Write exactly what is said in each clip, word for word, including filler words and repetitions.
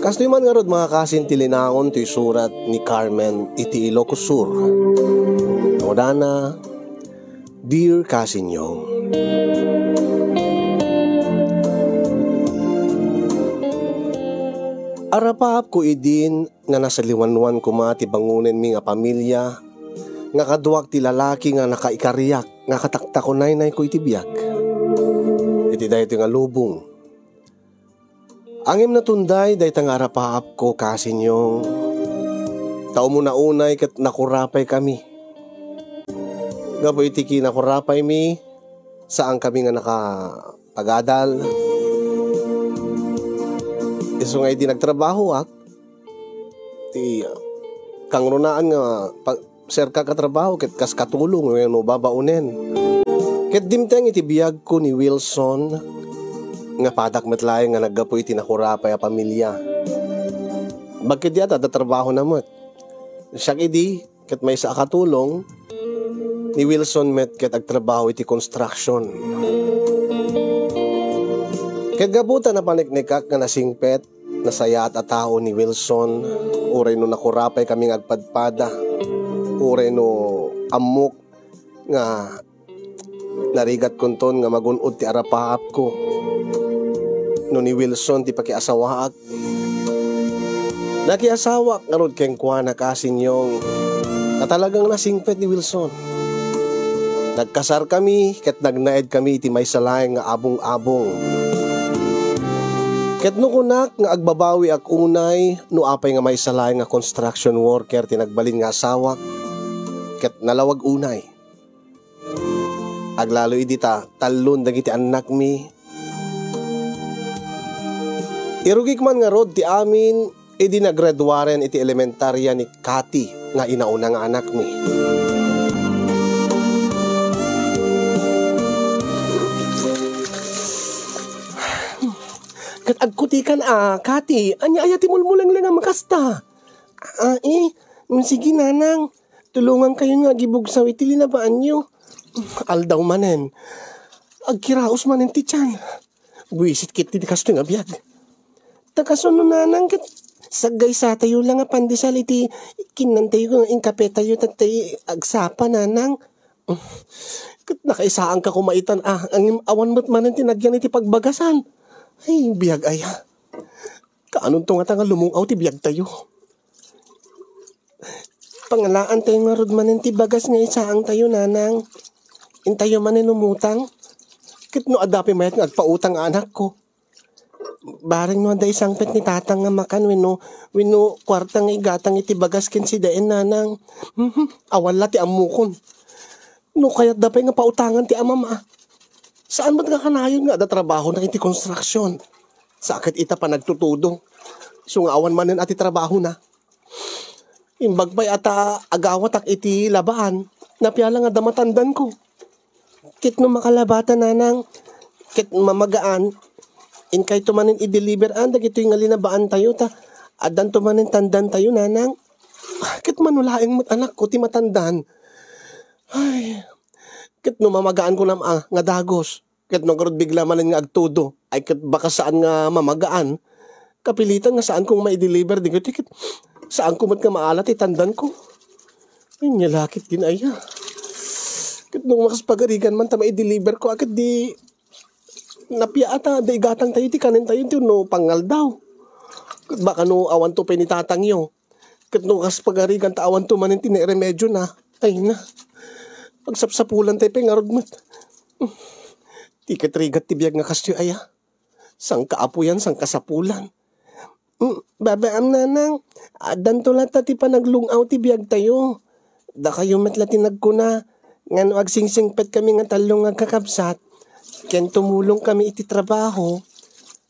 Kastoy man ngarud, mga kasin, ti linaon toy surat ni Carmen iti Ilocos Sur. Kunana, "Dear Kasin Yong, arapaapko idin nga nasaliwanwan koma ti bangonenmi nga pamilia nga kaduak ti lalaki nga nakaikariak nga kataktakunaynayko iti biag iti daytoy nga lubong. Ngem natunday dayta nga arapaapko, Kasin Yong, ta umuna unay ket nakurapaykami. Gapu iti kinakurapaymi, saankami nga nakapagadal. Isu nga idi nagtrabahoak, ti kangrunaan nga pa-, serka ka trabaho ket kas katulong wenno babaonen. Ket dimteng iti biagko ni Wilson nga padak met laeng nga naggapu iti nakurapay a pamilia. Bagket di ata, adda trabahona met. Siak idi ket maysa a katulong ni Wilson met ket agtrabaho iti construction. Ket gapu ta napaniknikak nga nasingpet, nasayaat a tao ni Wilson, uray no nakurapaykami nga agpadpada, uray no ammok nga narigatkonton nga magun-od ti arapaapko no ni Wilson ti pakiasawaak. Nakiasawak ngarud kenkuana, Kasin Yong, ta talagang nasingpet ni Wilson. Nagkasarkami ket nagnaedkami iti maysa laeng nga abong-abong. Ket no kunak nga agbabawiak unay no apay nga maysa laeng nga construction worker ti nagbalin nga asawak, ket nalawag unay. Aglalo idi ta tallon dagiti annakmi. Irugik man ngarud ti amin idi naggraduaren iti elementaria ni Cathy nga inauna nga anakmi. Ket agkutikan a, Cathy, ania aya ti mulmulenglengam kasta? Ah, eh, sige, nanang. Tulongankayon nga agibugsaw iti linabaanyo. Aldaw manen. Agkiraos manen ti tiyan. Buisit ket ti kastoy nga biag. Ta kasano, nanang, ket saggaysatayo la nga pandesal iti kinnantayo nga inkapetayo tatta agsapa, nanang. Ket nakaisaanka koma itan a, ngem awan met manen ti nagyan iti pagbagasan. Ay, biag aya. Kaanonto ngata nga lumung-aw ti biagtayo? Pangalaantayo ngarud manen ti bagas nga isaangtayo, nanang. Intayo manen umutang. Ket no adda pay mayat nga agpautang a anakko. Bareng no adda isangpet ni tatang nga makan wenno, wenno kuarta nga igatang iti bagas ken sidaen, nanang. Mhm, awan la ti ammokon. No kayatda pay nga pautangan ti amam a. Saan met nga kanayon nga adda trabahona iti construction? Sa ket ita panagtutudo. Isu nga awan manen a ti trabahona. Imbag pay a ta agawatak iti labaan, napiala nga adda matandanko. Ket no makalabata, nanang, ket mamagaan, inkayto manen i-deliver a dagitoy nga linabaantayo ta addanto manen tandantayo, nanang. Ket mano laeng met anakko ti matandan. Ay, ket no mamagaan kunam a nga dagus, ket no ngarud bigla manen nga agtudo, ay ket baka saan nga mamagaan. Kapilitan nga saankong mai-deliver dagitoy ket saanko met nga maala ti tandanko. Ania la ket din aya. Ket no makas pagarigan man ta mai-deliver ko, a ket di napiaat a, di igatangtayo ti kanentayo ti no pangaldaw. Ket baka no awanto pay ni tatangyo. Ket no kas pagarigan ta awanto manen ti nairemediona. Ay na. Pagsapsapulan tayo pay ngarud met. Ti ket rigat ti biag nga kastoy aya. Sangkaapuyan, sangkasapulan. Mm, babaam, nanang, addanto latta ti panaglung-aw ti biagtayo. Dakayo met la ti nagkuna nga no agsingsingpetkami nga tallo nga agkakabsat, ken tumulongkami iti trabaho,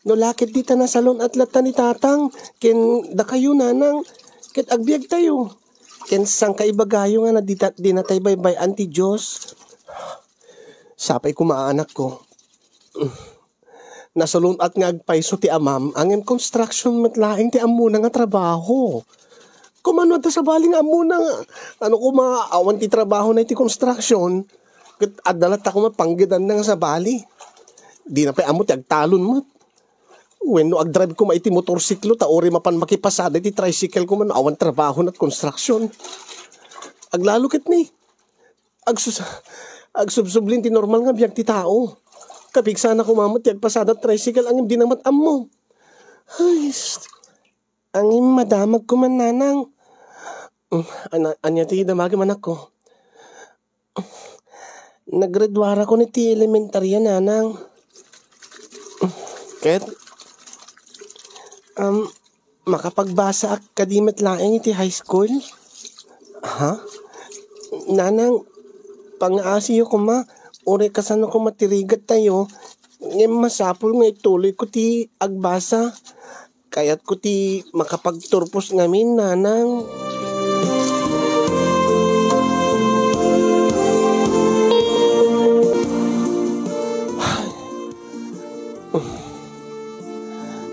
no la ket dita nasalun-at latta ni tatang ken dakayo, nanang, ket agbiagtayo. Ken sangkaibagayo nga na dita, dinatay baybay-an ti Dios. Sapay koma a, anakko. Nasalun-at nga agpayso ti amam, ngem construction met laeng ti ammona nga trabaho. Kumano adda sabali nga ammona nga, ano koma, awan ti trabahona iti construction, ket adda latta koma panggedanna nga sabali. Dina pay ammo ti agtalon met. Wenno agdrive koma iti motorsiklo ta uray mapan makipasada iti tricycle koma no awan trabahon at konstruksion. Aglalo ketdi. Agsus-, agsubsublin ti normal nga biag ti tao. Kapigsana koma met ti agpasada tricycle ngem dina met ammo. Ay, s-, ngem madamag koma, nanang. Mm, ana-, ania ti damagem, anakko? Naggraduarakon iti elementarya, nanang. Ket, um, makapagbasaak kadi met laeng iti high school? Ha? Nanang, pangaasiyo koma, uray kasano koma ti rigat tayo, ngem masapul nga ituloyko ti agbasa. Kayatko ti makapagturpos ngamin, nanang.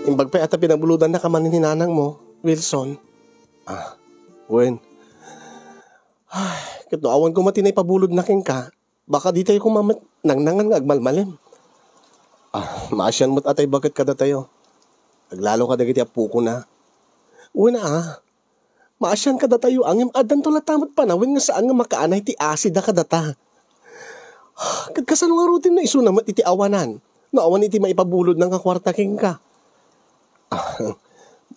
Imbag pay a ta pinabulodannaka manen ni nanangmo, Wilson. Ah, wen. Ay, ket no awan koma ti naipabulodna kenka, baka ditayo koma met nangnangan nga agmalmalem. Ah, maasian met a tay baket kadatayo. Aglalo kadagiti appokona. Wen a, maasian kadatayo, ngem addanto latta met panawen nga saan nga makaanay ti asida kadata. Ket kasano ngaruden no isuna met iti awanan? No awan iti maipabulodna nga kuarta kenka. Ah,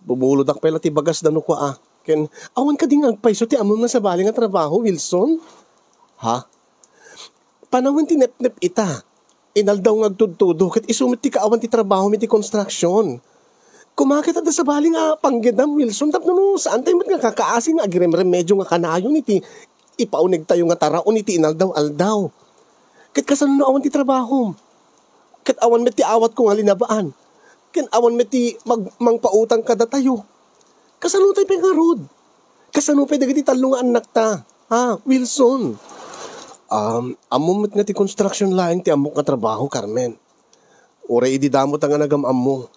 bubulod ak pay la ti bagas da no kua, ah. Ken, awan kadi nga agpayso ti ammom nga sabali nga trabaho, Wilson? Ha? Panawen ti nepnep ita. Inaldaw nga agtudtudo, ket isu met ti kaawan ti trabaho mi ti construction. Kumaket adda sabali nga panggedam, Wilson, tapno no saan tayo met nga kakaasi nga agiremremedyo nga kanayon iti ipauneg tayo nga taraon iti inaldaw-aldaw. Ket kasano no awan ti trabahom? Ket awan met ti awatko nga linabaan. Ken awan met ti mag-, mangpautang kadatayo. Kasano tay pay ngarud? Kasano pay dagiti tallo nga annakta? Ha, Wilson? Um, ammom met nga ti construction laeng ti ammok nga trabaho, Carmen. Uray idi damo ta nga nagam-ammo.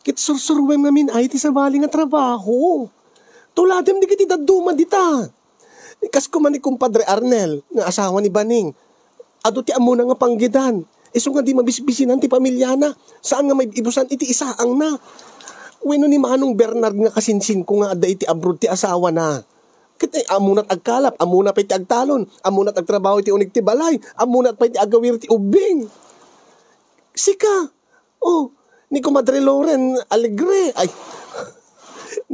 Ket sursuruem ngamin ay ti sabali nga trabaho. Tuladem dagiti dadduma dita. Kas koma ni Kumpadre Arnel nga asawa ni Baning. Adu ti ammona nga panggedan. Isu nga di mabisbisinan ti pamilyana. Saan nga maibusan iti isaangna. Wenno ni Manong Bernard nga kasinsinko nga adda iti abroad ti asawana. Ket, eh, ammonat agkalap, ammona pay ti agtalon, ammonat agtrabaho iti uneg ti balay, ammonat pay ti agawir ti ubbing. Sika, oh, ni Kumadre Loren Alegre, ay,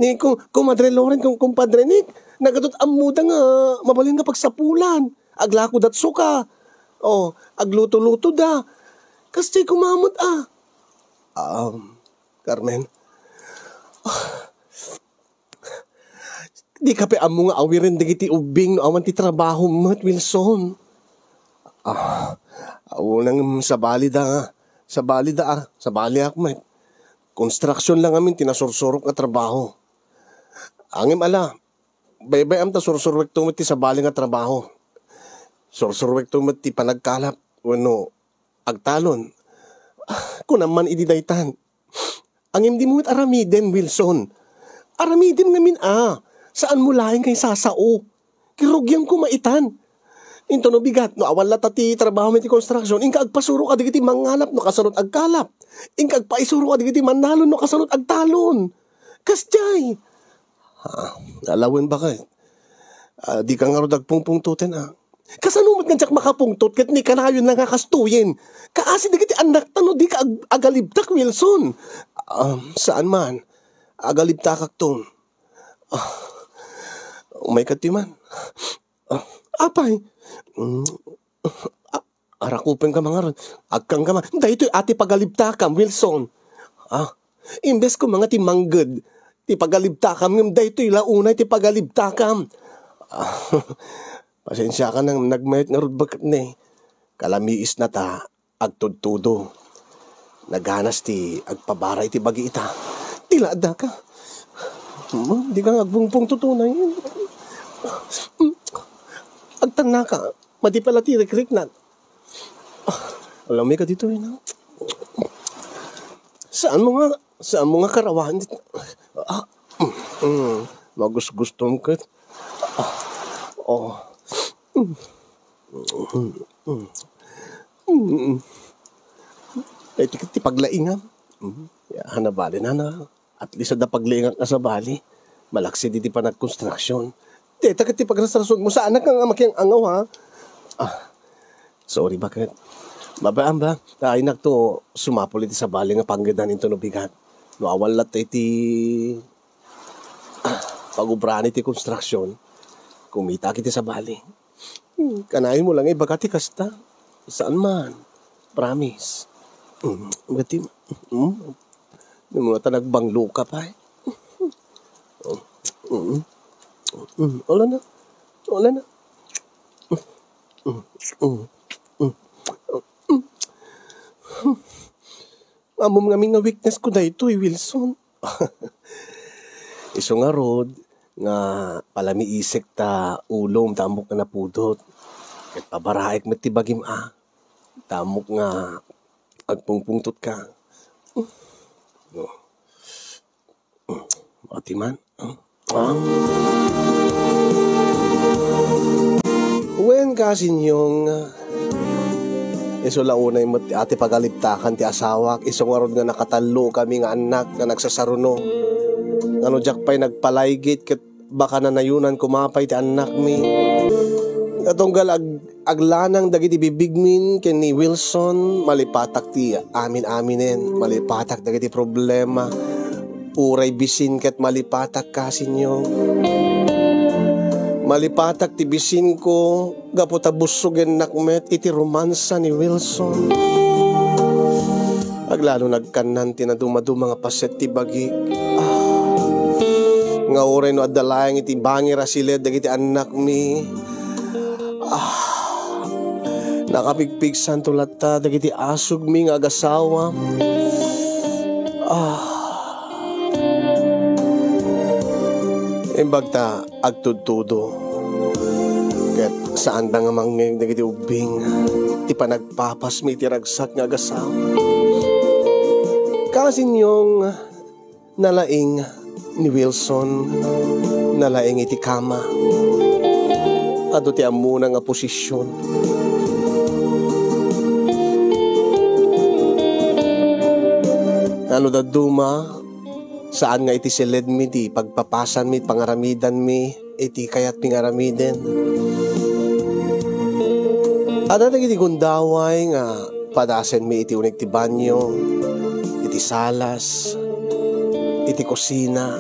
ni Ku-, Kumadre Loren, kum-, Kumpadre Nick, nagadut ammoda nga mabalin nga pagsapulan. Aglakodat suka. Oh, agluto-lutoda. Kasdiay koma met, ah. Um, Carmen. Dika pay ammo nga awiren dagiti ubbing no awan ti trabaho met, Wilson. Ah, aw, nang sabali da, sabali da, ah, sabaliak met. Construction lang amin ti nasursurok nga trabaho. Ngem ala, baybay-am ta sursuruekto met ti sabali nga trabaho. Sursuruekto met ti panagkalap wenno agtalon. Ah, kunam man idi daytan. Ngem dimo met aramiden, Wilson. Aramiden ngamin a, saanmo laeng nga isasao. Kirugianko maitan. Inton no bigat, no awan latta ti trabaho mi ti construction, inka agpasuro kadagiti mangngalap no kasano agkalap. Inka agpaisuro kadagiti mannalon no kasano agtalon. Kasdiay. Ah, alawen baket. Ah, dika ngarud agpungpungtoten, ah. Kasano met nga diak makapungtot ket ni kanayon la nga kastoyen? Kaasi dagiti annakta no dika ag-, agalibtak, Wilson. Ah, saan man. Agalibtakakto. Ah, umayka ti man. Ah, apay. Mm, a-, arakupenka man ngarud. Agkangka man. Daytoy a ti pagalibtakam, Wilson. Ah, imbes ko nga ti mangged ti pagalibtakam, ngem daytoy la unay ti pagalibtakam. Ah, pasensiakan a nagmayat ngarud baket ne. Kalamiisna ta agtudtudo. Naganas ti agpabara iti bagi ita. Ti la addaka. Hmm, dika nga agpungpungtot unay. Agtannaka. Madi pay la ti rikriknak. Ah, alam mo ka dito, ina. Saanmo nga, saanmo nga karawaen? Ah, mm, mm, magusgustom ket. Ah, oh. Mm, mm, mm. Mm. Ay, ti, ti paglaingam. Mm. Ania, nabali na na. At least, adda pagliingak nga sabali. Malaksid iti panagkonstruksyon. Deta ket ti pagrasrasonmo, saanak nga makiang-angaw, ha? Ah, sorry, baket. Babaam ba? Aynak to, sumapul iti sabali nga panggedan into no bigat. No awan latta iti, ah, pagubraan iti konstruksyon, kumitak iti sabali. Hmm, kanayon mo lang ibaga ti kasta. Saan man. Promise. Hmm, gati, hmm, Nagmula ta nagbanglo ka pay. Mm. Mm. Wala na. Wala na. Mm. Mm. Ammom ngamin nga weakness ko daytoy, Wilson. Isu ngarud nga palamiisek ta ulom ta ammok nga napudot. Ket pabaraek met ti bagim a. Ta ammok nga agpungpungtot ka. No. Mati man. Ah. Wen, kasinyong, isu la unay met ti pagalibtakan ti asawak, isu ngarud nga nakatallo kami nga annak nga nagsasaruno. Ngano diak pay nagpalaygit ket baka nanayonan koma pay ti annakmi. Nga tunggal ag-, aglanang dagiti bibigmin ken ni Wilson, malipatak ti amin-aminen, malipatak dagiti problema. Uray bisin ket malipatak, kasinyong. Malipatak ti bisinko, gapu ta bussogennak met iti romansa ni Wilson. Aglalo nagkannan ti nadumaduma nga paset ti bagik. Ah. Nga uray no adda laeng iti bangir a siled dagiti annakmi. Ah. Nakapigpigsanto latta dagiti asugmi nga agasawa. Ah. Imbag ta agtudtudo. Ket saanda nga mangngeg dagiti ubbing ti panagpapasmi iti ragsak nga agasawa. Kasinyong, nalaing ni Wilson, nalaing iti kama. Adu ti ammona nga posisyon. Ano dadduma, saan nga iti siledmi ti pagpapasanmi, pangaramidanmi, iti kayatmi nga aramiden. Adda dagiti gundaway nga padasenmi iti unig ti banio, iti salas, iti kusina,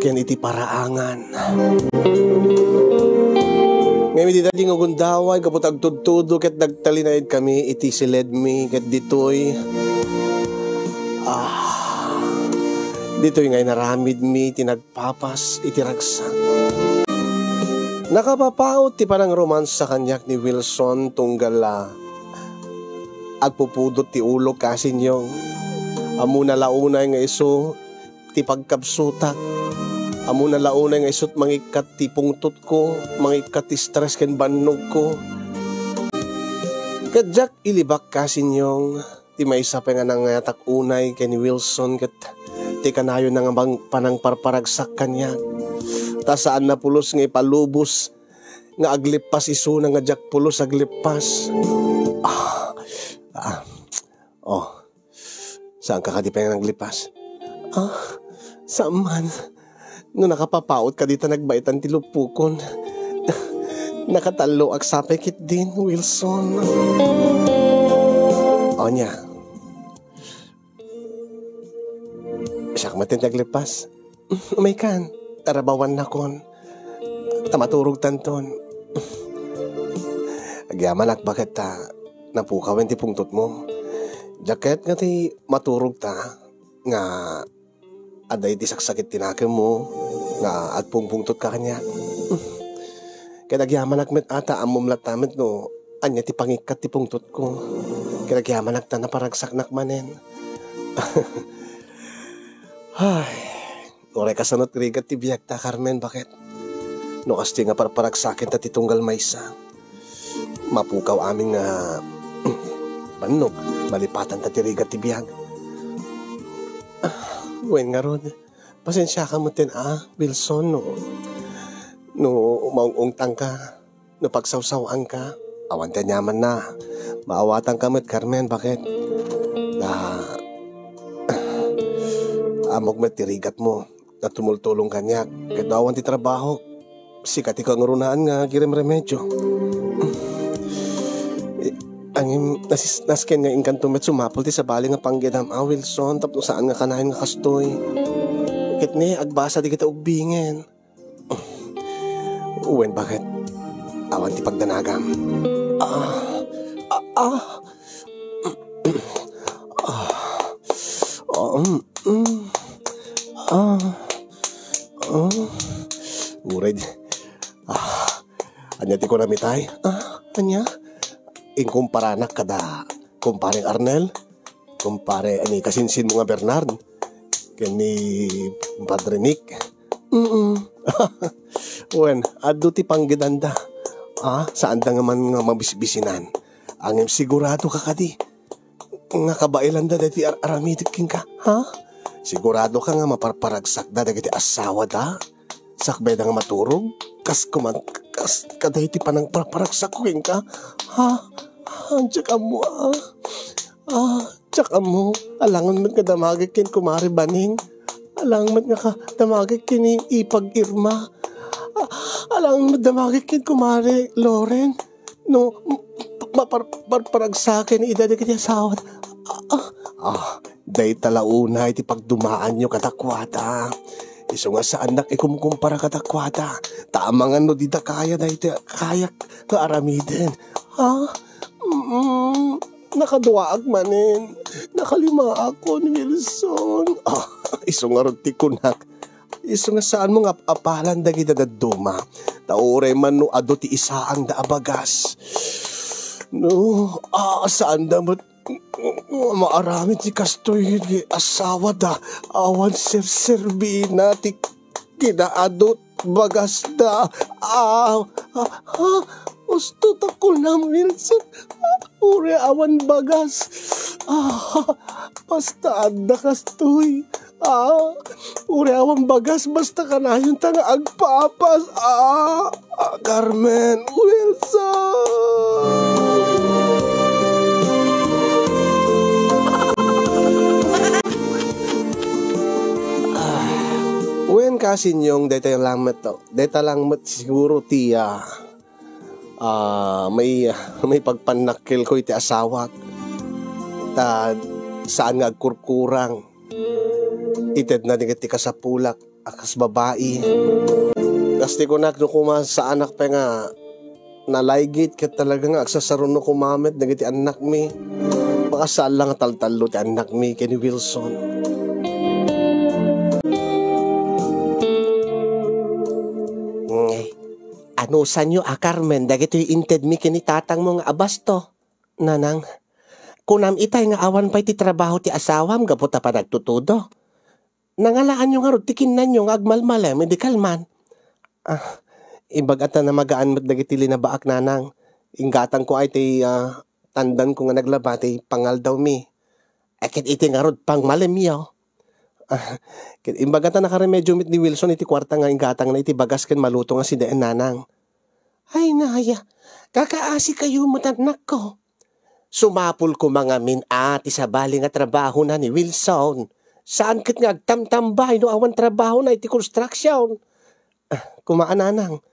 ken iti paraangan. Ngem iti daydi nga gundaway, gapu ta agtudtudo ket nagtalinaed kami iti siledmi, ket ditoy, ah, ditoy nga inaramidmi ti nagpapas iti ragsak. Nakapapaut ti panangromansa kaniak ni Wilson tunggal la agpupudot ti ulok, kasinyong. Ammona la unay nga isu ti pagkabsutak. Ammona la unay nga isut mangikkat ti pungtotko, mangikkat ti stress ken bannogko. Ket diak ilibak, kasinyong, ti maysa pay nga nangayatak unay ken ni Wilson ket ti kanayon nga bang-, panangparparagsak kaniak. Ta saanna pulos nga ipalubos nga aglippas isuna nga diak pulos aglippas. Ah, ah, oh. Saanka kadi pay nga naglipas? Ah, saan man. No nakapapaut kadi ta nagbaetan ti lupokon. Nakatalloak sapay ketdin, Wilson. Ania? Siak met ti naglipas. Umaykan, arabawannakon. Ta maturogtanton. Agyamanak baket ta napukawen ti pungtotmo. Diak kayat nga ti maturogta nga adda iti saksakit ti nakemmo nga agpungpungtotka kaniak. Ket agyamanak met a ta ammom latta met no ania ti pangikkat ti pungtotko. Ket agyamanak ta naparagsaknak manen. Ay, uray kasano ti rigat ti biagta, Carmen, baket? No kasta nga parparagsaken ta ti tunggal maysa, mapukaw amin nga bannog, malipatan ta ti rigat ti biag. Ah, wen ngarud, pasensiaka metten a, Wilson, no, no maung-ungtangka. No pagsawsaw-anka, awan ti aniamanna. Maawatanka met, Carmen, baket? Ta Ammok met ti rigatmo nga tumultulong kaniak ket no awan ti trabaho, sika ti kangrunaan nga agiremremedio. Eh, angem, nasis-, nasken nga inkanto met sumapul ti sabali nga panggidam a, Wilson, tapno saan nga kanayon nga kastoy. Ket ne, agbasa dagiti ubbingen. Wen, baket? Awan ti pagdanagam. Ah, ah, ah. Ah, ah, mm, mm. Ah, ah. Uray di-, ah, ania ti kunam itay? Ah, ania? Inkumparanak kada kumpare Arnel? Kumpare, ani kasinsinmo nga Bernard? Ken ni Padre Nick? Mm. Wen, adu ti panggidanda. Ah, saanda nga man nga mabisbisinan. Angem sigurado ka kadi nga kabaelanda daytoy ar-, aramidek kenka, ha? Sigurado ka nga maparparagsakda dagiti asawada? Sakbayda nga maturog? Kas kuman, kas kadaytoy panangparparagsakko kenka? Ha? Ah, diak ammo, ah. Ah, diak ammo. Alangan met nga damagek ken Kumare Baning. Alangan met nga ka-, damagek ken ni Ipag Irma. Ah, alangan met damagek ken Kumare Loren. No, mapar-, par-, paragsaken ida dagiti asawa. Ah, ah, ah, dayta la unay ti pagdumaanyo kadakuada. Isu nga saannak ikumkumpara kadakuada. Ta amangan no dida kaya dayta, kayak nga aramiden. Ha? Mm, nakaduaak manen. Nakalimaakon, Wilson. Ah, isu ngarud ti kunak. Isu nga saanmo nga ap-apalan dagiti dadduma. Ta uray man no adu ti isaangda a bagas. No, ah, saanda met maaramid ti kastoy iti asawada. Awan serserbina ti kinaadu bagasda. Ah, ah, ah, usto ta kunam, Wilson. Ah, uray awan bagas. Ah, basta adda kastoy. Ah, uray awan bagas, basta kanayonta nga agpapas. Ah, ah, Carmen, Wilson! Ah, wen, kasinyong, dayta lang met, dayta lang met siguro ti, ah, ah, may, may pagpannakkelko iti asawak. Ta saan nga agkurkurang. Itedna dagiti kasapulak a kas babai. Kas ti kunak, no koma saanak pay nga nalaygit ket talaga nga agsasaruno koma met dagiti annakmi. Baka saan la nga taltallo ti annakmi ken ni Wilson. Ngay, anusanyo a Carmen dagitoy intedmi ken ni tatangmo nga abasto? Nanang, kunam itay nga awan pay ti trabaho ti asawam gapu ta panagtutudo. Nangalaanyo ngarud ti kinnanyo nga agmalmalem idi kalman. Ah, imbag a ta namagaan met dagiti linabaak, nanang. Inggatangko ay ti, ah, tandanko nga naglaba ti pangaldawmi. Ay, ket iti ngarud pangmalemyo. Ah, ket imbag a ta nakaremedyo met ni Wilson iti kuarta nga inggatangna iti bagas ken maluto nga sideen, nanang. Ay, naya, kakaasikayo met, annakko. Sumapul koma ngamin a ti sabali nga trabahona ni Wilson. Saan ket nga agtamtambay no awan trabahona iti construction. Ah, kumaananang.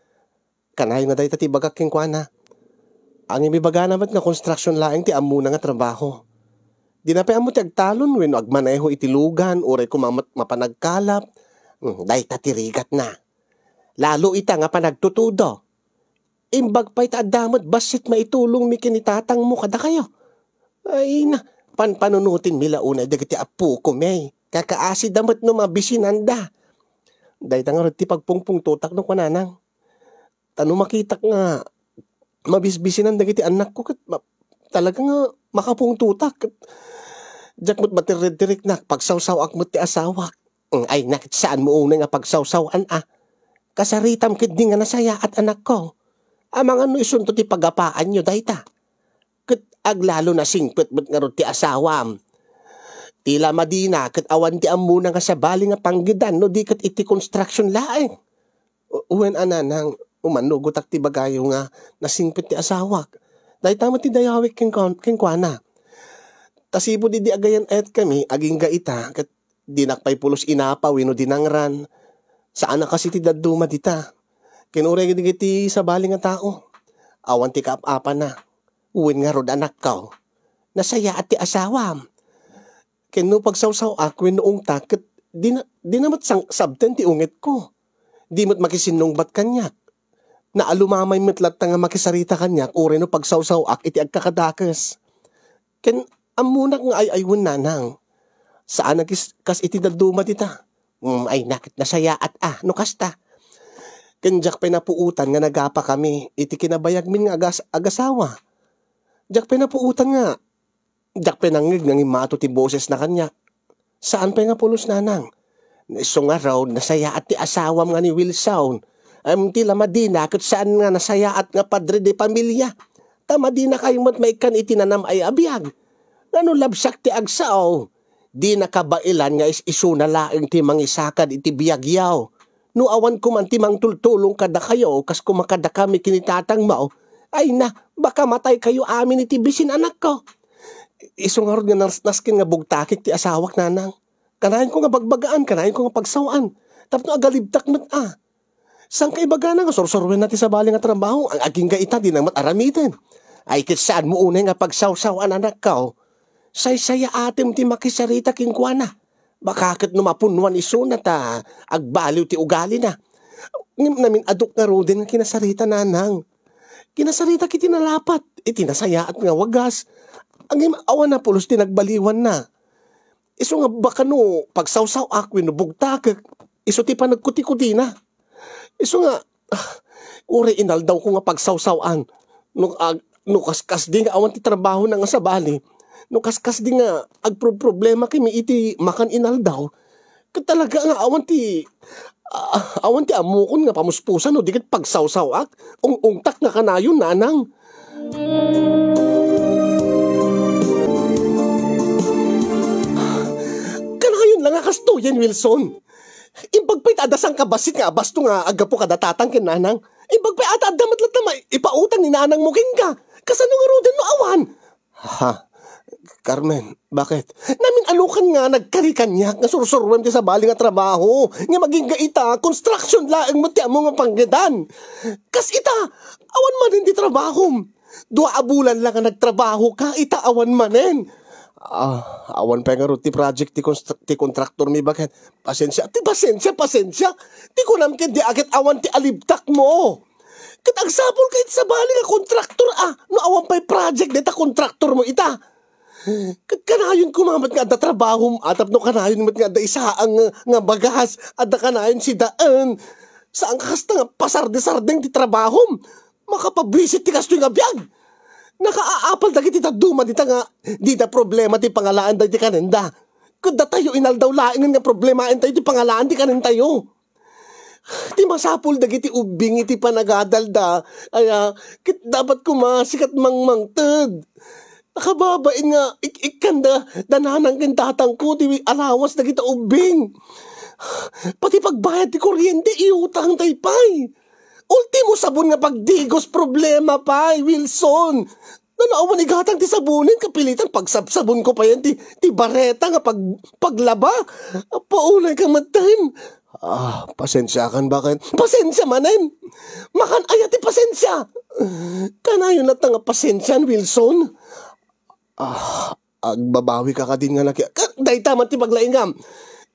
Kanayon nga dayta ti ibagak kenkuana. Angem, ibagana met nga construction laeng ti ammona nga trabaho. Dina pay ammo ti agtalon wenno agmaneho iti lugan, uray koma met mapan agkalap. Hmm, dayta ti rigatna. Lalo ita nga panagtutudo. Imbag pay ta adda met bassit maitulongmi ken ni tatangmo kadakayo. Ay na, panpanunotenmi la unay dagiti appokomi. Kakaasida met no mabisinanda. Dayta ngarud ti pagpungpungtotak no kunanang. Ta no makitak nga mabisbisinan dagiti annakko ket ma-, talaga nga makapungtotak. Ket diak met matirriktiriknak, pagsawsaw-ak met ti asawak. Mm, ay, na ket saanmo unay nga pagsawsawan a. Kasaritam ketdi nga nasayaat, anakko. Amangan no isunto ti pagapaanyo dayta. Ket aglalo nasingpet met ngarud ti asawam. Ti la madina ket awan ti ammona nga sabali nga panggedan no di ket iti construction laeng. U-, wen a, nanang, umanugotak ti ibagayo nga nasingpet ti asawak. Dayta met ti dayawek kenkuan-, kenkuana. Ta sipud idi agayan-ayatkami, agingga ita, ket Dinak pay pulos inapa wenno dinangran. Saan a kas iti dadduma dita. Ken uray dagiti sabali nga tao, awan ti kaap-apana. Wen ngarud, anakko, nasayaat ti asawam. Ken no pagsawsaw-ak wenno ungtak, ket dina, dina met sang-, sabten ti ungetko. Di met makisinnungbat kaniak. Naalumamay met latta nga makisarita kaniak uray no pagsawsaw-ak iti agkakadakes. Ken ammonak nga ay-aywen, nanang. Saan a kis-, kas iti dadduma dita. Mm, ay, naket nasayaat a, no kasta. Ken diak pay napuotan nga nagapakami iti kinabayagmin nga agas-, agasawa. Diak pay napuotan nga, diak pay nangngeg nga ngimmato ti bosesna kaniak. Saan pay nga pulos, nanang. Isu ngarud, nasayaat ti asawam nga ni Wilson. Ngem ti la madina ket saan nga nasayaat nga padre de pamilia. Ta madina kay met maikkan iti nanam-ay a biag. Ngano labsak ti agsao? Dina kabaelan nga is-isuna laeng ti mangisakad iti biagyo. No awan koman ti mangtultulong kadakayo kas koma kadakami ken ni tatangmo, ay na, baka mataykayo amin iti bisin, anakko. Isu ngarud nga nas-, nasken nga bugtakek ti asawak, nanang. Kanayonko nga bagbagaan, kanayonko nga pagsaw-an. Tapno agalibtak met a. Saan kaibagana nga sursuruenna ti sabali nga trabaho? Ang agingga ita, dina met aramiden. Ay, ket saanmo unay nga pagsawsaw-an, anakko. Saysayaatem ti makisarita kenkuana. Baka ket no mapunnoan isuna ta agbaliw ti ugalina. Ngem namin-adok ngaruden nga kinasarita, nanang. Kinasarita iti nalapat, iti nasayaat nga wagas. Ngem awan a pulos ti nagbaliwanna. Isu nga baka no pagsawsaw-ak wenno bugtakek, isu ti panagkutikutina. Isu nga, ah, uray inaldawko nga pagsawsaw-an. No ag-, no kaskasdi nga awan ti trabahona nga sabali, no kaskasdi nga agproproblema kami iti makan inaldaw, ket talaga nga awan ti, ah, awan ti ammokon nga pamuspusan no di ket pagsawsaw-ak, ung-ungtak nga kanayon, nanang. Kanayon la nga kastoyen, Wilson. Imbag pay ta adda sangkabassit nga abasto nga aggapu kada tatang ken nanang. Imbag pay ta adda met latta maipautang ni nanangmo kenka. Kasano ngaruden no awan? Ha? Carmen, bakit? Namin-anokan nga nagkari kaniak nga sursuruem ti sabali nga trabaho. Nga magingga ita, construction laeng met ti ammo nga panggedan. Kas ita, awan manen ti trabahom. Dua a bulan la nga nagtrabahoka, ita awan manen. Ah, awan pay ngarud ti project ti konstr-, ti kontraktor mi, baket. Pasensia, ti pasensia, pasensia. Ti kunam ket di aket awan ti alibtak mo. Ket agsapul ka iti sabali nga kontraktor, ah, no awan pay project dayta kontraktor mo ita. Ket kanayon koma met nga adda trabahom, a, tapno kanayon met nga adda isaang nga, nga bagas, adda kanayon sidaen. Saan ka kasta nga pasardesardeng ti trabahom? Makapabwisit ti kastoy nga biag. Nakaaapal dagiti dadduma dita nga dida problema ti pangalaan dagiti kanenda. Ket datayo inaldaw laengen nga problemaentayo ti pangalaan ti kanentayo. Ti masapul dagiti ubbing iti panagadalda, aya, ket dapat koma sika ti mangmangted. Nakababain nga ik-, ikkanda da nanang ken tatangko ti allowance dagita ubbing. Pati pagbayad ti kuryente, iutangtay pay. Ultimo sabon nga pagdigos, problema pay, Wilson. Nano awan igatang ti sabonen, kapilitan pagsabsabon ko payen ti, ti bareta nga pag-, paglaba. Apo, unay ka metten. Ah, pasensiakan, baket. Pasensia manen. Makan aya ti pasensia. Kanayon latta nga pasensian, Wilson. Ah, agbabawika kadin nga naki-, ka-, dayta man ti paglaingam.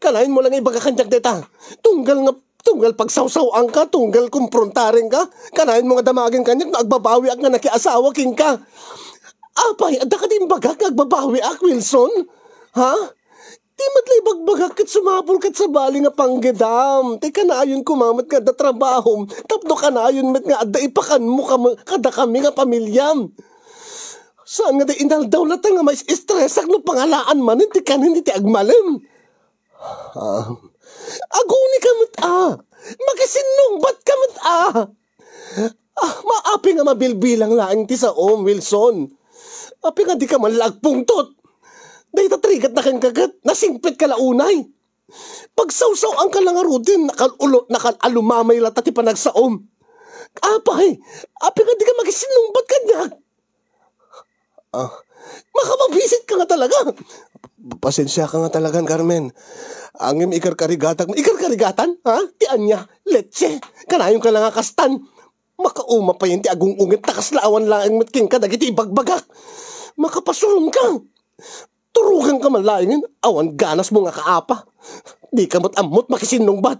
Kanayon mo lang ibaga kaniak dayta. Tunggal nga, tunggal pagsawsaw-angka, tunggal kumprontarenka. Kanayon mo nga damagen kaniak no agbabawiak nga nakiasawa kenka. Apay, adda kadi imbagak nga agbabawiak, Wilson? Ha? Di met la ibagbagak ket sumapul ket sabali nga panggedam. Ti kanayon koma met nga adda trabahom, tapno kanayon met nga adda ipakanmo kam-, kadakami nga pamilyam. Saan nga di inaldaw latta nga mais-estresak no pangalaan manen ti kanen iti agmalem? Ah, aguni ka met a! Makisinnungbat ka met a! Ah, maapi nga mabilbilang laeng ti saom, Wilson. Api nga di ka man la agpungtot? Dayta trigat na kenka ket nasingpet ka la unay. Pagsawsaw-angka la ngaruden, nakal-ulo-, nakal-alumamay latta ti panagsaom. Apay, api nga di ka makisinnungbat kaniak? Ah, Makapabisit ka nga talaga. Pasensia ka nga talagan, Carmen. Ngem ikarkarigatak, ikarkarigatan, ha? Ti ania? Leche? Kanayon ka la nga kastan. Makauma pay ti agung-ungit ta kasla awan laeng met kenka dagiti ibagbagak. Makapasuron ka. Turugan ka man laengen, awan ganas mo nga kaapa. Di ka met ammot makisinnungbat.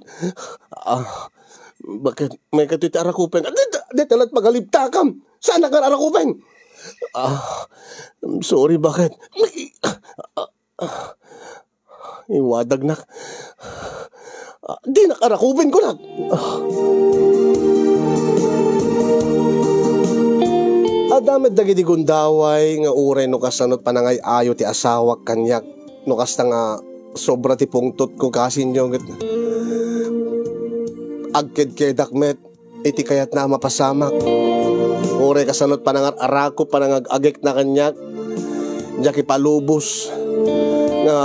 Ah, bakit? May katoy ti arakupen. Di, di, di talat magalibtakam. Saan ka arakupen? Ah, I'm sorry, bakit? May, ah, ah, iwadagnak. Ah, di nakarakupen ko na. Ah. Adda met dagiti gundaway nga uray no kasano panangay-ayo ti asawak kaniak, no kasta nga sobra ti pungtotko kasinyo ket agkedkedak met iti kayatna a mapasamak. Uray kasano panangar-arakop, panangag-agekna kaniak, diak ipalubos nga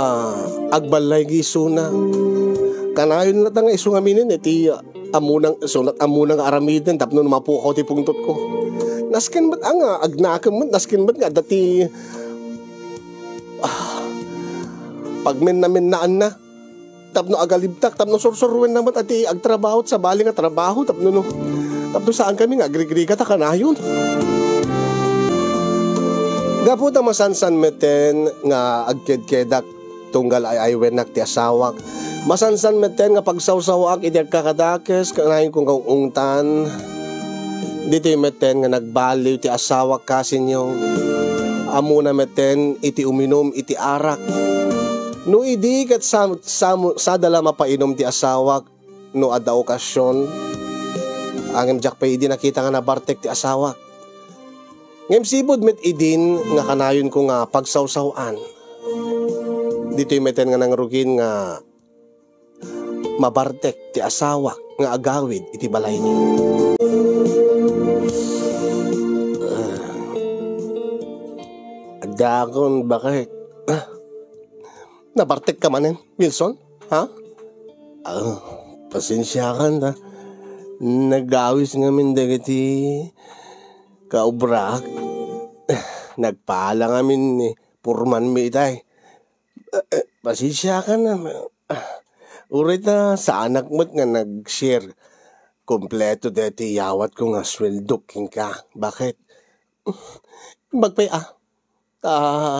agballay nga isuna. Kanayon latta nga isu ngamin iti ammonang, isunat ammona nga aramiden tapno mapukaw ti pungtotko. Nasken met a nga agnakem met, nasken met nga adda ti, ah, pagmenna-mennaanna tapno agalibtak, tapno sursuruenna met a ti agtrabaho, sabali nga trabaho, tapno no, tapno saan kami nga agrigrigat a kanayon. Gapu ta masansan meten nga agkedkedak tunggal ay-aywennak ti asawak. Masansan meten nga pagsawsawaak iti agkakadakes, kanayon kong ungtan. Ditoy meten nga nagbaliw ti asawak kasinyo. Ammona meten iti uminum iti arak. No idi ket sa-, sa-, sada la mapainum ti asawak no adda okasion, ngem diak pay idi nakita nga nabartek ti asawak. Ngem sipud met idin nga kanayonko nga pagsawsaw-an. Ditoy meten nga nangrugin nga mabartek ti asawak nga agawid iti balaymi. Ah. Adakon, bakit? Ah. Nabartek ka manen, Wilson? Ha? Ah, pasensiakan ta. Nagawis ngamin dagiti kaubrak. Nagpala ngamin ni purman mi itay. Eh, eh, pasensiakan na. Uray ta saanak met nga nag-share kompleto deti iyawatko nga sueldo kenka. Bakit? Bagpay, ah. Ta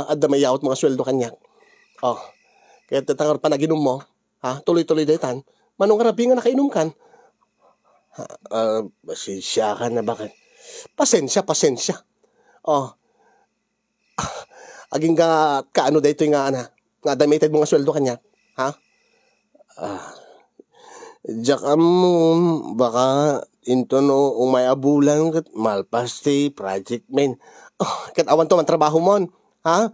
adda maiyawat mga sueldo kaniak. Oh, ket ta ngarud panaginum mo, ha? Tuloy-tuloy daytan. Mano nga rabii nga nakainumkan? Ha, ah, pasensiakan na, bakit? Pasensia, pasensia. Oh. Agingga kaano daytoy nga, ana, nga adda maitedmo nga sueldo kaniak? Ha? Ah. Diak ammo, baka inton no umay a bulan ket malpas ti project men. Oh, ket awanto man trabahomon, ha?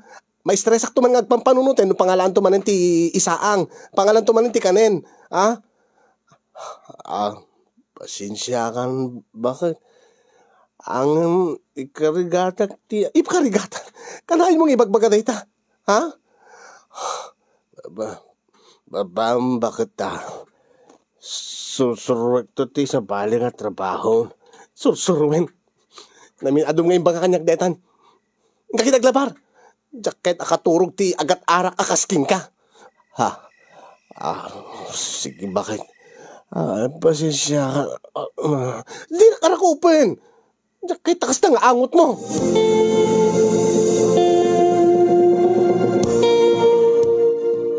Maistresakto man nga agpampanunoten no pangalaanto manen ti isaang, pangalaanto manen ti kanen, ha? Ah, pasensiakan, bakit? Ngem ikarigatak ti, ikarigatak? Kanayon mong ibagbaga dayta? Ha? Ba, ba, ba, bakit ta? Sursuruekto ti sabali nga trabaho. Sursuruen. Namin-adum nga imbaga kaniak daytan. Inka ket aglabar. Diak ket akaturog ti agat-arak a kas kenka. Ha? Ah, sige, bakit? Ah, pasensia ka. Ah, ah. Dinak arakupen. Diak ket kasta nga angot mo.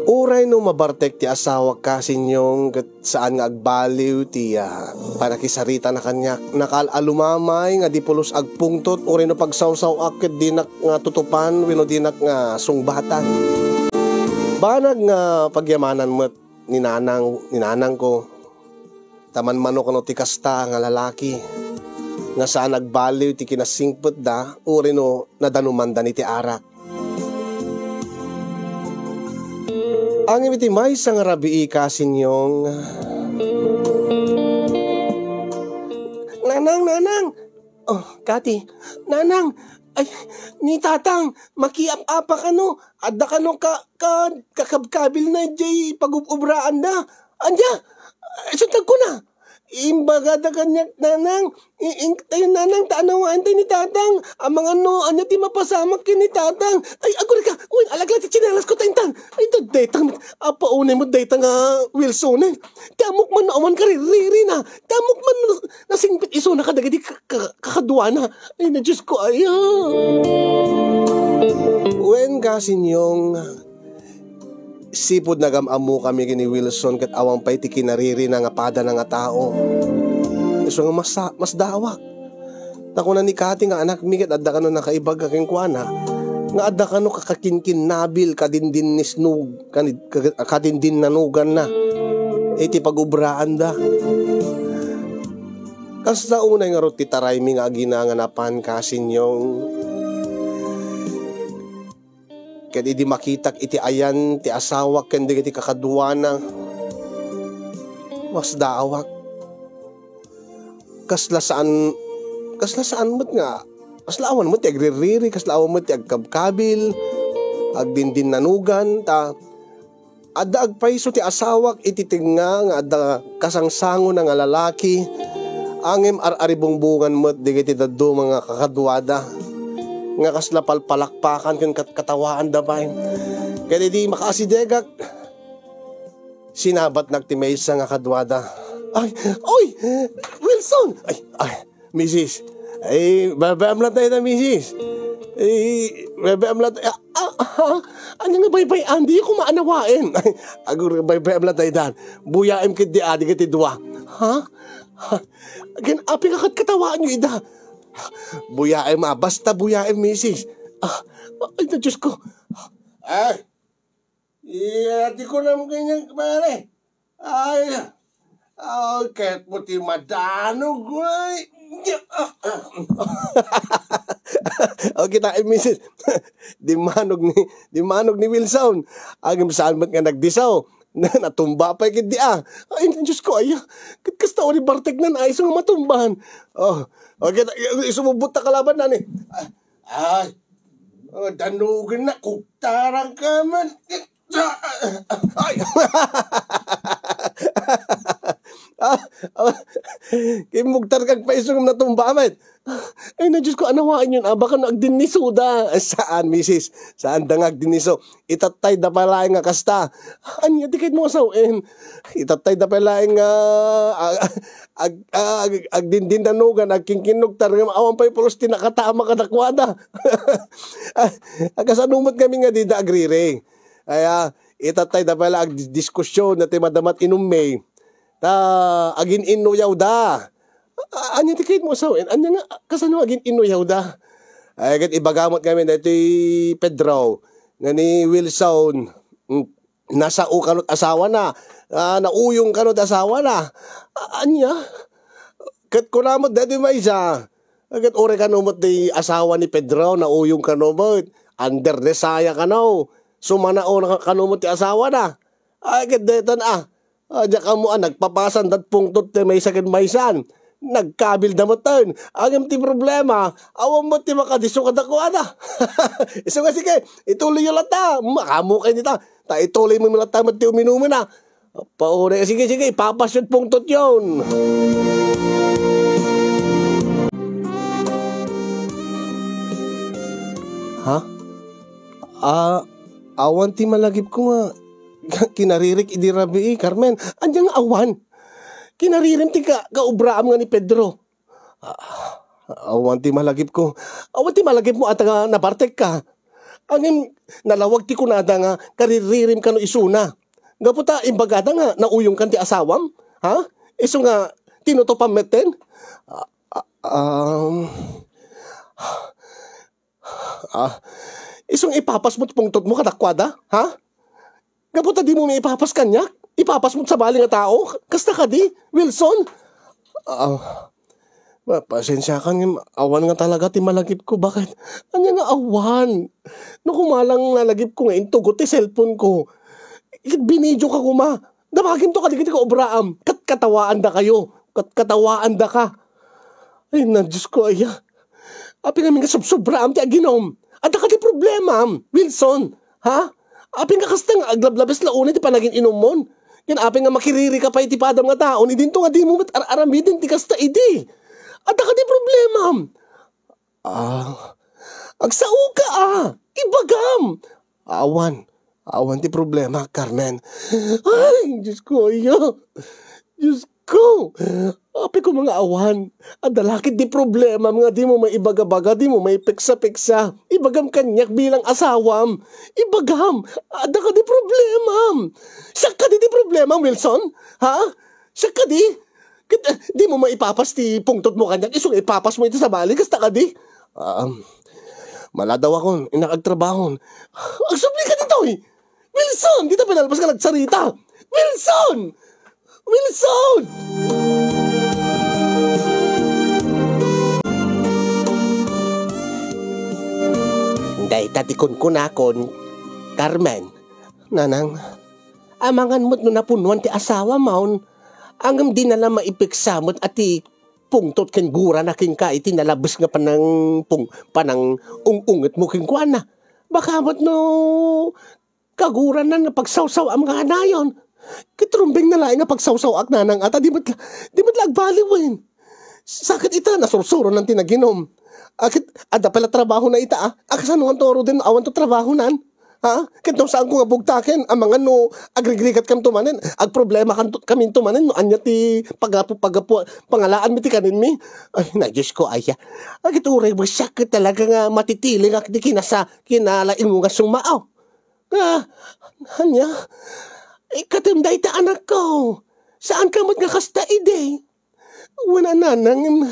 Uray no mabartek ti asawak kasinyo ket saan nga agbaliw ti, ah, panakisaritana kaniak. Nakaal-alumamay nga di pulos agpungtot, uray no pagsawsaw-ak ket dinak nga tutupan wenno dinak nga sungbatan. Banag nga pagyamanan met ni nanang, ni nanangko. Ta manmano kano ti kasta nga lalaki nga saan agbaliw ti kinasingpetda, uray no nadanumanda iti arak. Ngem iti maysa nga rabii, kasinyong, "Nanang, nanang!" Oh, Kati, "Nanang, ay, ni Tatang, makiap-apa kano, adda kano ka, ka, kakabkabilna idiay pagub-ubraanda. Ania? Ay, suntagko na. Imbagada kaniak, Nanang, i-, ingtayo, Nanang, ta anawaentayo ni Tatang. Amangan no, ania ti mapasamak ken ni Tatang. Ay, agurika, wen, alagla ti tsinelas ko, ta intan. Ay, da-, dayta, apaunay met dayta nga Wilson, eh. Ti ammok man no awan kariririna. Ti ammok man no nasingpet isuna kadagiti ka-, ka-, kakaduana. Ay, na Diyos ko, ay, ah. Wen, Kasinyong, sipud nagam-ammokami ken ni Wilson ket awan pay ti kinaririna nga padana nga tao. Isu nga mas-, masdaawak. Ta kuna ni Kati nga anakmi ket adda kano nakaibaga kenkuana, nga adda kano kakakinkinnabil, kadindinnisnug-, kani-, ka-, kadindinnanoganna iti pagubraanda. Kasta unay ngarud ti taraymi nga agina nga napan, Kasinyong. Ket idi makitak iti ayan ti asawak ken dagiti kakaduana, masdaawak. Kasla saan, kasla saan met nga, kasla awan met ti agririri, kasla awan met ti agkabkabil, agdindinnanugan, ta adda agpayso ti asawak iti tengnga nga adda kasangsangona nga lalaki, ngem ar-aribungbongan met dagiti dadduma nga kakaduada, nga kasla palpalakpakan ken kat-, katawaanda pay. Ket idi makaasidegak, sinabatnak ti maysa nga kaduada. Ay, oy! Wilson! Ay, ay, Misis. Ay, baybay-am latta ita, Misis. Ay, baybay-am latta. Ah, ah, ah, ania nga baybay-am? Dika koma anawaen. Ay, agur, baybay-am latta ita. Buyaem ketdi, adi ket ti dua. Ha? Ha? Ken apay nga katkatawaanyo ida? Buyaem, ah, basta buyaem, Misis. Ah, ay, na Diyos ko. Ay, iya, ti kunam kaniak, pare. Ay, ay, ket mo ti madanog, ay. O, kitaem, Misis. Dimmanog ni, dimmanog ni Wilson. Ngem saan met nga nagdisso. Na-, natumba pay ketdi, ah. Ay, Diyos ko, ay, ket kasta uri barteknan, ay, isu nga matumbaen. O, o, kita, isu, bubuta kalaban na ni. Ay, o, danugen na, kugtaran ka man. Ay! Ah, ah, kimmugtar kag paiso ngem natumba met. Ay, na Diyos ko, anawaenyon, ah, baka no agdinnisuda. Ay, saan, Misis? Saanda nga agdinniso? Itattayda pay laeng nga kasta. Ania ti kayatmo a sawen? Itattayda pay laeng nga, ah, ag-, ah, ag-, agdindinnanugan, agkinkinnugtar, ngem awan pay pulos ti nakatama kadakuada. Ah, kasano met ngamin nga dida agriri? Aya, itattayda pay la agdiskusyon, ti madama ti inummi. Ta, agin-innuyawda. A-, ania ti kayatmo a sawen? Ania nga, kasano agin-innuyawda? Ay, ket ibaga met ngamin daytoy Pedro, nga ni Wilson, mm, nasao kano ti asawana, ah, nauyong kano ti asawana. A-, ania? Ket kuna met daytoy maysa, ket uray kano met ti asawa ni Pedro, nauyong kano met, under the saya kano, sumanao na kano met ti asawana. Ay, ket daytan, ah, a, diak ammo a nagpapasandat pungtot ti maysa ken maysan. Nagkabilda metten. Ngem ti problema, awan met ti makadisso kadakuada. Isu nga, sige, ituloyyo latta. Makaammo kay dita. Ta ituloymo latta met ti uminumen, a. Paure, sige, sige, ipapasyo ti pungtotyon. Ha? Ah, awan ti malagipko nga kinaririk idi rabii, Carmen. Ania nga awan? Kinaririm ti ka-, kaubraam nga ni Pedro. Ah, awan ti malagipko. Awan ti malagipmo ata nga nabartekka. Ngem nalawag ti kunada nga kariririm kano isuna. Gapu ta imbagada nga nauyongkan ti asawam? Ha? Isu nga tinutupam metten? Ah, ah, um, Ah, isu nga ipapasmo ti pungtotmo kadakuada, ha? Gapu ta dimo maipapas kaniak? Ipapasmo ti sabali nga tao? Kasta kadi, Wilson? Ah, ma-, pasensiakan ngem awan nga talaga ti malagipko. Bakit? Ania nga awan? No koma lang nalagipko nga intugot ti cellphoneko. Ket binidioka koma. Damagimto kadagiti kaubraam. Kat-, katawaandakayo. Kat-, katawaandaka. Ay, na, Diyos ko, aya. Apay ngamin nga sobsobraam ti aginom? Adda kadi problemaam, Wilson? Ha? Apay nga kasta nga aglablabes la unay ti panagin-inummon? Ken apay nga makiririka pay iti padam nga tao, idinto nga dimo met ar-aramiden ti kasta idi? Adda kadi problemam? Ah, agsaoka a, ibagam. Awan, awan ti problema, Carmen. Ay, Diyos ko, aya. Diyos ko. Apay koma nga awan. Adda la ketdi problemam nga dimo maibaga-baga, dimo maipeksa-peksa. Ibagam kaniak bilang asawam. Ibagam, adda kadi problemam. Siak kadi ti problemam, Wilson? Ha? Siak kadi? Ket, eh, dimo maipapas ti pungtotmo kaniak, isu nga ipapasmo iti sabali, kasta kadi? Um, maladawakon, innak agtrabahon. Agsubli ka ditoy! Wilson! Dita pinalpas nga nagsarita! Wilson! Wilson! Dayta ti kunkunakon, Carmen. Nanang, amangan met no napunuan ti asawam, ngem dina la maipeksa met a ti pungtot ken gurana kenka iti nalabes nga panang-, pung-, panang-ung-ungetmo kenkuana. Baka met no kaguranan nga pagsawsaw-am nga kanayon. Ket rumbeng na laeng nga pagsawsaw-ak, nanang, a ta di met la, di met la agbaliwen. Sakit ita, nasursuronan ti naginom. A, ket adda pay la trabahona ita, a. A, kasano ngarud no awan to trabahonan? Ha? Ket no saanko nga bugtaken, amangan no agrigrigat kamto manen, agproblema kanto, kaminto manen, no ania ti pagapu-, pagapu-, pangalaanmi ti kaninmi. Ay, na, Diyos ko, aya. A, ket uray mo siak ket talaga nga matitilingak ti kinasa-, kinalaing mo nga sumao. Ah, ania? Ikatem dayta, anakko. Saanka met nga kasta idi? Wen a, nanang, em,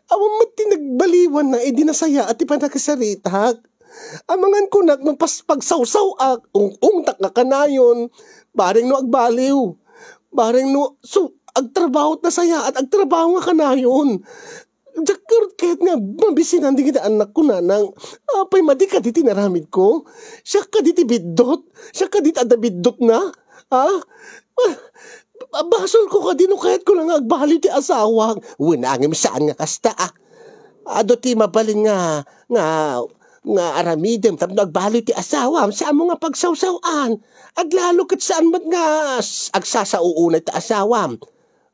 awan met ti nagbaliwanna idi nasayaat ti panakasaritak. Amangan kunak no pas-, pagsawsaw-ak, ung-ungtak nga kanayon, bareng no agbaliw, bareng no su-, agtrabaho, nasayaat agtrabaho nga kanayon. Diak ngarud kayat nga mabisinan dagiti anakko, nanang. Apay, madi kadi ti inaramidko? Siak kadi ti biddut? Siak kadi ti adda biddutna? Ha? Ah, basolko kadi no kayatko la nga agbaliw ti asawak? Wen a, ngem saan nga kasta, a. Adu ti mabalin nga, nga, nga aramidem tapno agbaliw ti asawam, saanmo nga pagsawsaw-an. Aglalo ket saan met nga s-, agsasao unay ti asawam.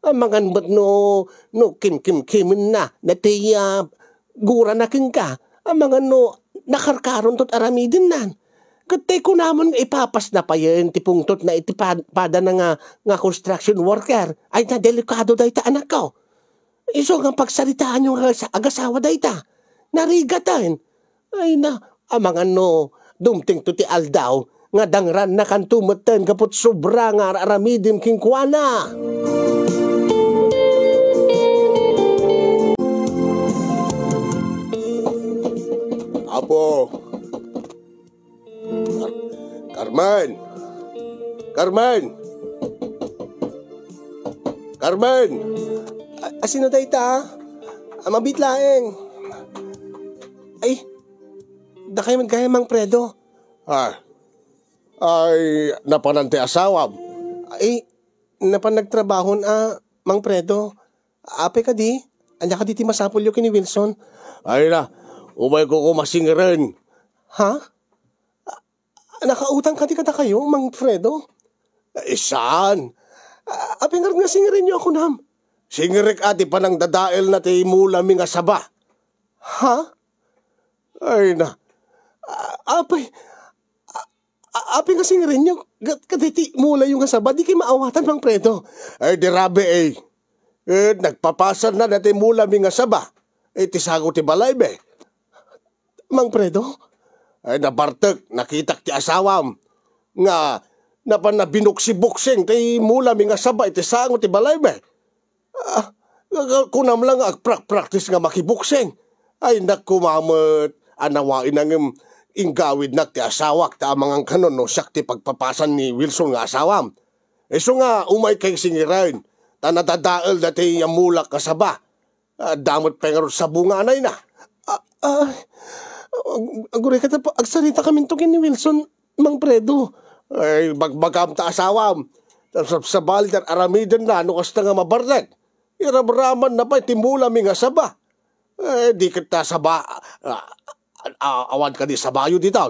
Amangan met no, no kimkimkimenna, dayta, ah, gurana kenka. Amangan no nakarkaronto ti aramidennan. Ket tay kunamon nga ipapasna payen ti pungtotna iti pad-, padana nga, nga construction worker. Ay, na delikado dayta, anakko. Isu nga pagsaritaanyo nga sa-, agasawa dayta. Narigaten. Ay na, amangan no, dumtengto ti aldaw, nga dangrannakanto metten gapu ti sobra nga ar-aramidem kenkuana. Apo. Car-, Carmen! Carmen! Carmen! A-, asino dayta? A, mabiit laeng. Ay, dakay met gayam, Mang Fredo. Ah. Ay, napanan ti asawam? Ay, napan nagtrabahon a, Mang Fredo. Apay kadi? Ania kadi ti masapulyo ken ni Wilson? Ay na, umayko koma singeren. Ha? A, nakautang kadi kadakayo, Mang Fredo? Ay, saan? A, apay ngarud nga singerenyo a kunam? Singerek a ti panangdadaelna ti mulami nga saba. Ha? Ay na. A-, apay, a-, a-, apay nga singerenyo, ga-, kadaytoy mulayo nga saba, di kay maawatan, Mang Fredo. Ay, di rabii, eh. Eh, nagpapasanna daytoy mulami nga saba. Eh, ti sango ti balaymi. Mang Fredo? Ay, nabartek, nakitak ti asawam. Nga, napanna binuksi-buksing ti mulami nga saba iti sango ti balaymi. Ah, kunam la nga agprak-practice nga makibuksing. Ay, nak, koma met, a nawain ngem inggawidnak ti asawak ta amangan kanon no siak ti pagpapasan ni Wilson nga asawam. Isu nga, umay kay singiren, ta nadadael daytoy a mulak nga saba. Adda met pay ngarud sabunganayna. Ah, ah, ag-, aguray kadi, agsarita kaminto ken ni Wilson, Mang Fredo. Ay, bagbagam ta asawam. Sabsabali ti ar-aramidenna no kasta nga mabartek. Iramramanna pay ti mulami nga saba. Eh, di ket ta saba, ah, a-, awan kadi sabayo dita.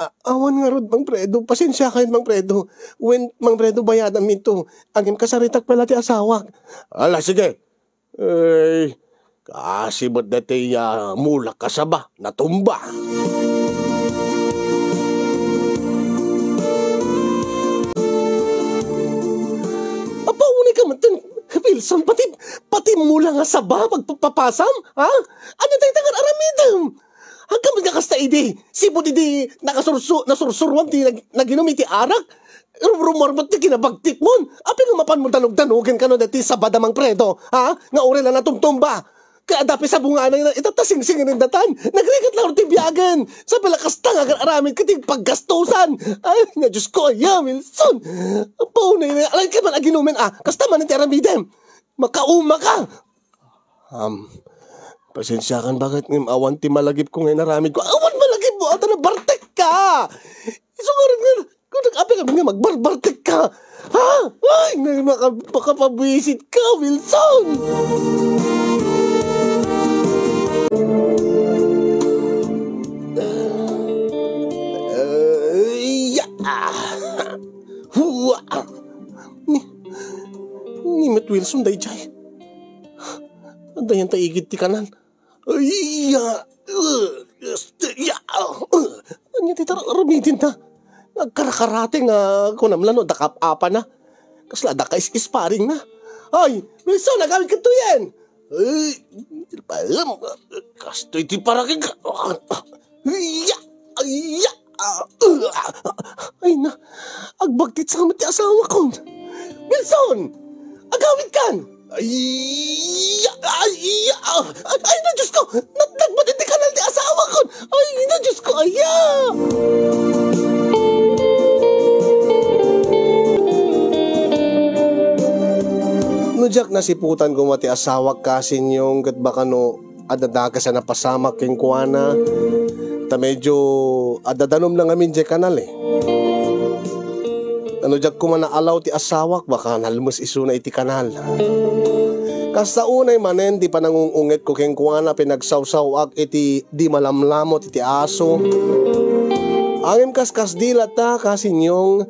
A-, awan ngarud, Mang Fredo. Pasensiakayon, Mang Fredo. Wen, Mang Fredo, bayadam ito. Agim kasaritak pala ti asawak. Ala, sige. Ay, kasi met dati, ah, mulak a saba, natumba. Apaunay ka met, Wilson, pati, pati mula nga saba, pagpapapasam, ha? Ania dayta nga aramidem? Agka met nga kasta idi, sipud idi nakasursu-, nasursuruam ti nag-, naginum iti arak, rumrumor met ti kinabagtikmon. Apay nga mapanmo danogdanogen kano dati saba da Mang Fredo, ha? Nga uray la natumtumba. Kaada pay sabungana nga itatta singsingen datan. Nagrigat la ti biagen. Sa pala kasta nga agar-aramid ket ti paggastusan. Ay, nga Diyos ko, aya, Wilson. Apaw, na, alay ka man aginumen, ah. Kasta man ti aramidem. Makauma ka. Um, pasensiakan, bakit ngem awan ti malagipko nga inaramidko? Awan malagipmo, ata nabartek ka! Isu nga rin nga, kung nag-apil kami nga magbarbartek ka! Ha? Ay, nga maka-, makapabwisit ka, Wilson! Ay, ya! Hua! Ni, ni met Wilson, dayjay. Adayan ta igid ti kanal. Ay, ya! Uh, este, ya! Uh, ania ti tar-, aramidenda? Nagkarakarate nga kunam la no dakap-apa na. Kasla daka is-isparing na. Ay, Wilson, agawid kadto yan! Ay, di pa alam. Kastoy ti parakig. Ay, ya! Ay, ya! Ah, uh, ah, ay na, agbagtit sa met ti asawakon. Wilson! Agawid kan! Ay, ay, ay, ay, ay, na, Diyos ko! Nat-, nagbatid ti kanal ti asawakon! Ay, na, Diyos ko! Aya! No diak nasiputan koma ti asawak, Kasinyong, ket baka no adda dakes a napasamak kenkuana, ta medio adda danum la ngamin diay kanal, eh. Ano diak koma naalaw ti asawak, baka nalmes isuna iti kanal. Kasta unay manen ti panangung-ungetko kenkuana, pinagsawsaw-ak iti di malamlamot iti aso. Ngem kaskasdi latta, Kasinyong,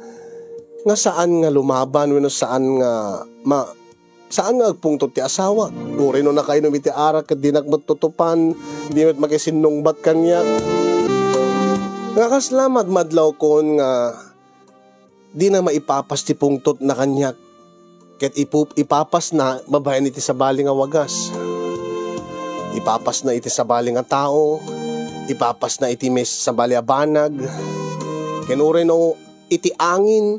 nga saan nga lumaban wenno saan nga ma-, saan nga agpungtot ti asawak. Uray no nakainum iti arak ket dinak met tutupan, di met makisinnungbat kaniak. Nga kasla madmadlawkon nga dina maipapas ti pungtotna kaniak, ket ipu-, ipapasna babaen iti sabali nga wagas. Ipapasna iti sabali nga tao, ipapasna iti mes-, sabali a banag, ken uray no iti angin,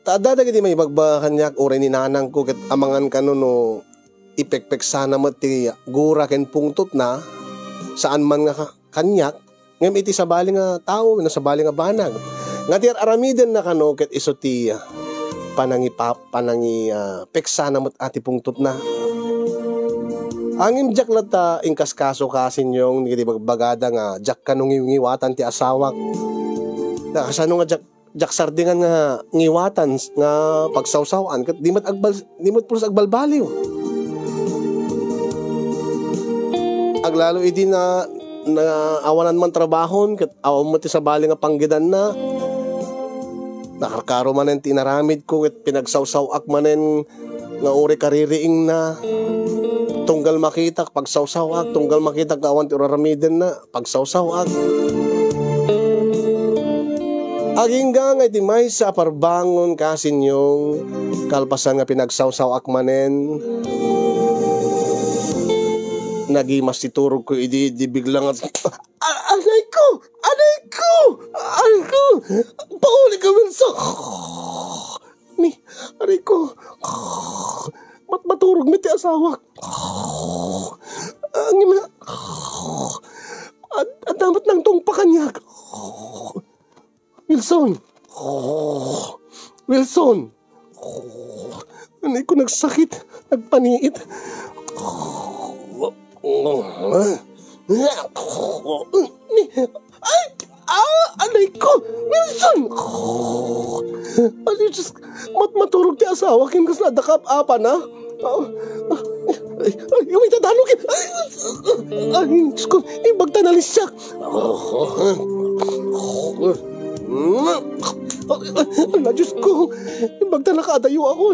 Ta adda dagiti maibagbaga kaniak, uray ni nanangko, ket amangan kano no ipekpeksana met ti gura ken pungtotna, saan man nga ka-, kaniak, ngem iti sabali nga tao wenno sabali nga banag. Nga ti ar-aramidenna kano ket isu ti, ah, panangipa-, panangi-, ah, peksana met a ti pungtotna. Ngem diak latta inkaskaso, Kasinyong, iti bagbagada nga diak kano ngiwngiwatan ti asawak. Ta kasano nga diak diak sardingan nga ngiwatan s-, nga pagsawsaw-an, ket di met agbal-, di met pulos agbalbaliw. Aglalo idi na, na awanan man trabahon, ket awan met ti sabali nga panggedanna. Nakarkaro manen ti inaramidko, ket pinagsawsaw-ak manen nga uray kaririingna. Tunggal makitak, pagsawsaw-ak. Tunggal makitak nga awan ti uraramidenna, pagsawsaw-ak. Agingga nga iti maysa a parbangon, Kasinyong, kalpasan nga pinagsawsaw-ak manen, nagimas ti turogko idi, idi bigla nga, "A-, anayko! Anayko! Anayko! Pauli ka, Wilson!" Ni, aray ko. Mat-, maturog met ti asawak. Ngem, ad-, adda met nangtungpa kaniak. Wilson. Wilson. Anay ko, nagsakit. Nagpaniit. Ni, ay, ah, anay ko! Wilson! Ay, Diyos, mat-, maturog ti asawa ken kasla dakap-apa na. Ah, ah, Ay, ay, uy, dadano ket. Ay, ay, Diyos ko, imbag ta nalisiak. Ala, Diyos ko, imbag ta nakaadayo ako.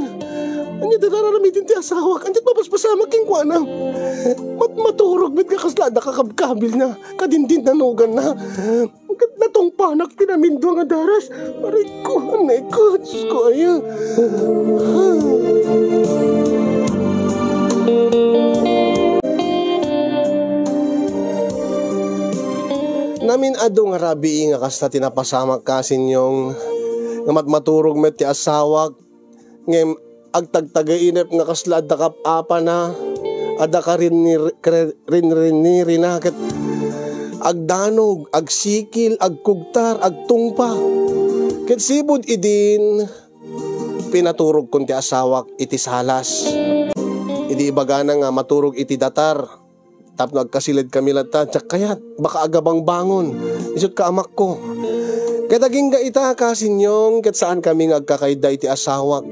Ania ti aramiden ti asawak? Ania ti mapaspasamak kenkuana? Mat-, maturog met nga kasla adda kakabkabilna, kadindinnanuganna. Ket natungpanak ti namindua nga daras. Aray ko, anay ko, Diyos ko, aya. Namin-adu nga rabii nga kasta ti napasamak, Kasinyong, nga matmaturog met ti asawak, ngem agtagtagainep nga kasla adda kap-apana, adda karinir-, kre-, rinrinirina, ket agdanog, agsikil, agkugtar, agtungpa. Ket sipud idin, pinaturogkon ti asawak iti salas. Idi ibagana nga maturog iti datar, tapno agkasiled kami latta, diak kayat, baka agabangbangon, isut' ka amakko. Ket agingga ita, Kasinyong, ket saan kami nga agkakaidda iti asawak.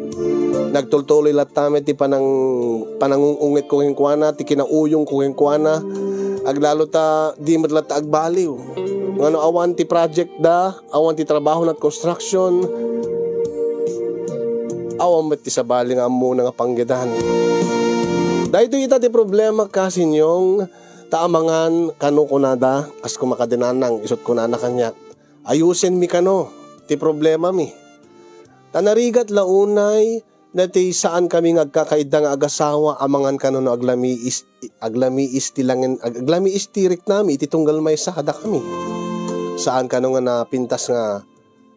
Nagtultuloy latta met ti panang-, panangung-ungitko kenkuana, ti kinauyongko kenkuana. Aglalo ta di met latta agbaliw. Ngano awan ti project da, awan ti trabaho na construction, awan met ti sabali nga ammona nga panggedan. Daytoy ita ti problema, Kasinyong, ta amangan kano kunada, kas kumakadinanang, isut' kunana kaniak, "Ayusenmi kano ti problemami. Ta narigat la unay, dati saan kami nga agkakaidda nga agasawa, amangan kano no aglamiis, aglamiis ti langen, ag-, aglamiis ti riknami iti tunggal maysa kadakami. Saan kano nga napintas nga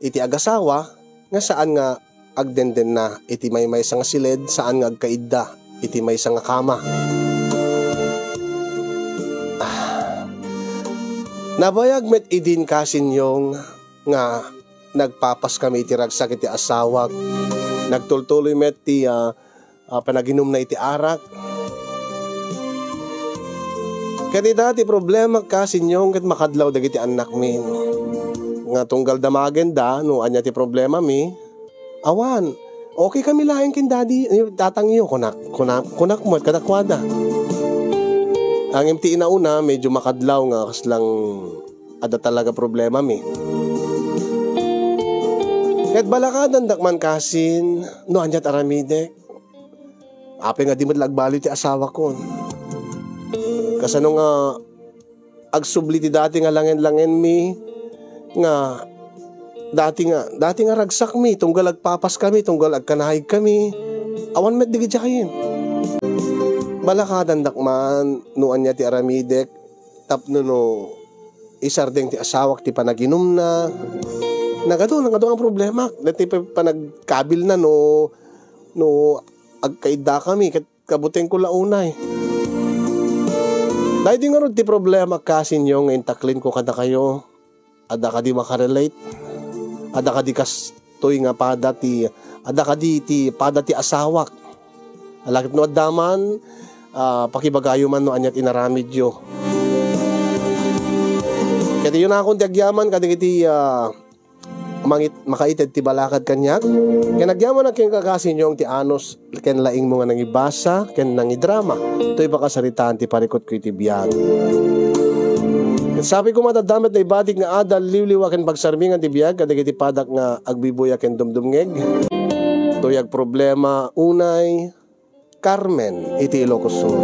iti agasawa, nga saan nga agdendenna iti maymaysa nga siled, saan nga agkaidda iti maysa nga kama." Ah. Nabayag met idin, Kasinyong, nga nagpapas kami iti ragsak iti asawak. Nagtultuloy met ti, ah, ah, panaginumna iti arak. Ket ita ti problema, Kasinyong, ket makadlaw dagiti annakmi. Nga tunggal damagenda no ania ti problemami, awan. Okay kami laeng ken daddy, eh, tatangyo, kunak, kunak, kunak met kadakuada. Ngem ti inauna, medyo makadlaw nga kaslang adda talaga problemami. Ket balakadandak man, Kasin, no ania ti aramidek. Apay nga di met la agbaliw ti asawakon. Kasano nga agsubli ti dati nga langen-langenmi nga dati nga, dati nga ragsakmi, tunggal agpapas kami, tunggal agkanayeg kami. Awan met digidiayen. Balakadandak man no ania ti aramidek tapno no isardeng ti asawak ti panaginumna. Nagadu, nagadu nga problema. Dati pa-, panagkabilna no, no agkaidda kami, ket kabutengko la unay. Daydi ngarud ti problema, Kasinyo, nga intaklinko kadakayo. Adda kadi makarelate? Adda kadi kastoy nga pada ti, adda kadi ti pada ti asawak? Alakip no adda man, ah, pakibagayo man no ania ti inaramidyo. Ket iyo nakon ti agyaman kadagiti, ah, mangit-, makaited ti balakad kaniak. Ken agyamanak kenka, Kasinyong, ti anus ken laingmo nga nangibasa ken nangidrama toy pakasaritaan ti parikutko iti biag. Ket sapay koma ta adda met naibatik nga adal, liwliwa ken pagsarmingan ti biag kadagiti padak nga agbibuya ken dumdumngeg. Toy agproblema unay Carmen iti Ilocos Sur.